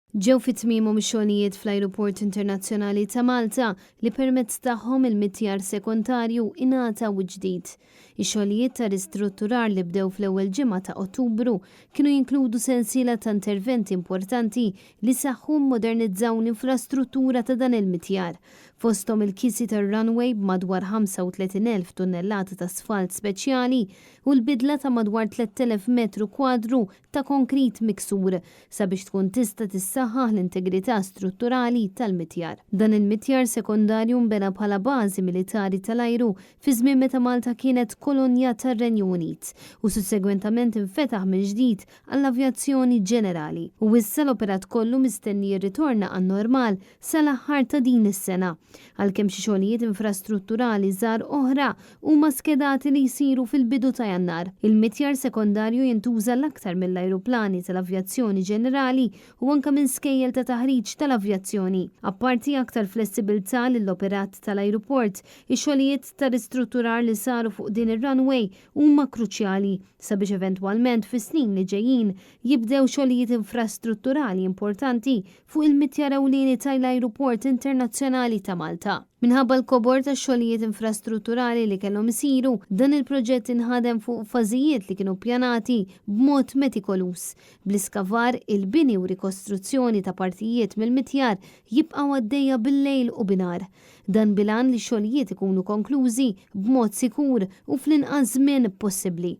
Ġew fi tmiemhom ix-xogħlijiet fl-Ajruport Internazzjonali ta' Malta li permezz tagħhom il-mitjar sekondarju ingħata wiċċ ġdid. Ix-xogħlijiet ta' ristrutturar li bdew fl-ewwel ġimgħa ta' Ottubru kienu jinkludu sensiela ta' interventi importanti li saħħu u mmodernizzaw l-infrastruttura ta' dan il-mitjar. Fosthom il-kisi tar-runway b'madwar 35,000 tunnellata ta' asfalt speċjali u l-bidla ta' madwar 3,000 metru kwadru ta' konkrit miksur sabiex tkun tista' tissaħħaħ l-integrità strutturali tal-mitjar. Dan il-mitjar sekondarju nbena bħala bażi militari tal-ajru fi żmien meta Malta kienet kolonja tar-Renju Unit u sussegwentament infetaħ mill-ġdid għall-avjazzjoni ġenerali u issa l-operat kollu mistenni jirritorna għan-normal sal-aħħar ta' din is-sena, għalkemm xi xogħlijiet infrastrutturali żgħar oħra huma skedati li jsiru fil-bidu ta' Jannar. Il-mitjar sekondarju jintuża l-aktar mill-ajruplani tal-avjazzjoni ġenerali u anke minn skejjel ta' taħriġ tal-avjazzjoni. Apparti aktar flessibilità lill-operat tal-ajruport, ix-xogħlijiet ta' ristrutturar li saru fuq din ir-runway huma kruċjali sabiex eventwalment fis-snin li ġejjin jibdew xogħlijiet infrastrutturali importanti fuq il-mitjar ewlieni tal-Ajruport Internazzjonali ta' Malta. Minħabba l-kobor tax-xogħlijiet infrastrutturali li kellhom isiru, dan il-proġett inħadem fuq fażijiet li kienu ppjanati b'mod metikoluż, bl-iskavar, il-bini u rikostruzzjoni ta' partijiet mill-mitjar jibqgħu għaddejja bil-lejl u binhar. Dan bil-għan li x-xogħlijiet ikunu konklużi b'mod sikur u fl-inqas żmien possibbli.